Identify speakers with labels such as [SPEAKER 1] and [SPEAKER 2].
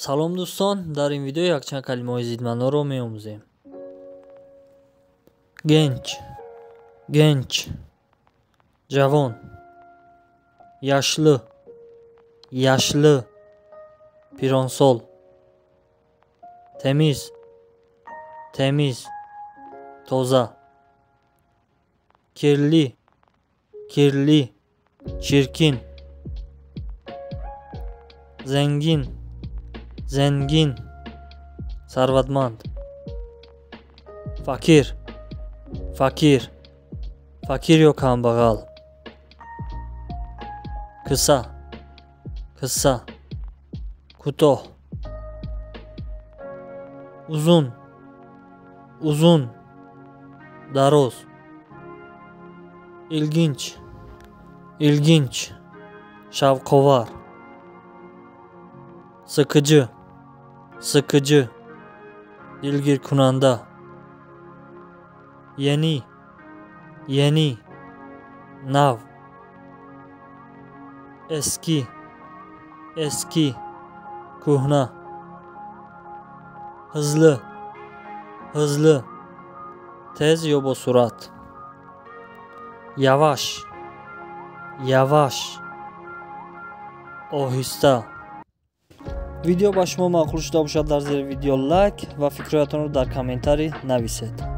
[SPEAKER 1] Салом, дӯстон! Дар ин видео якчанд калимаҳои зиддмаъноро меомӯзем. Genç, genç, ҷавон. Yaşlı, yaşlı, пиронсол. Temiz, temiz, тоза. Kirli, kirli, чиркин. Zengin, zengin, сарватманд. Fakir, fakir, фақир ё камбағал. Kısa, kısa, кӯтоҳ. Uzun, uzun, дароз. İlginç, ilginç, шавқовар. Sıkıcı, sıkıcı, дилгиркунанда. Yeni, yeni, нав. Eski, eski, кӯҳна. Hızlı, hızlı, тез ё босуръат. Yavaş, yavaş, оҳиста. Видео ба шумо маъқул шуда бошад, дар зери видео лайк ва фикрҳоятонро дар комментарий нависед.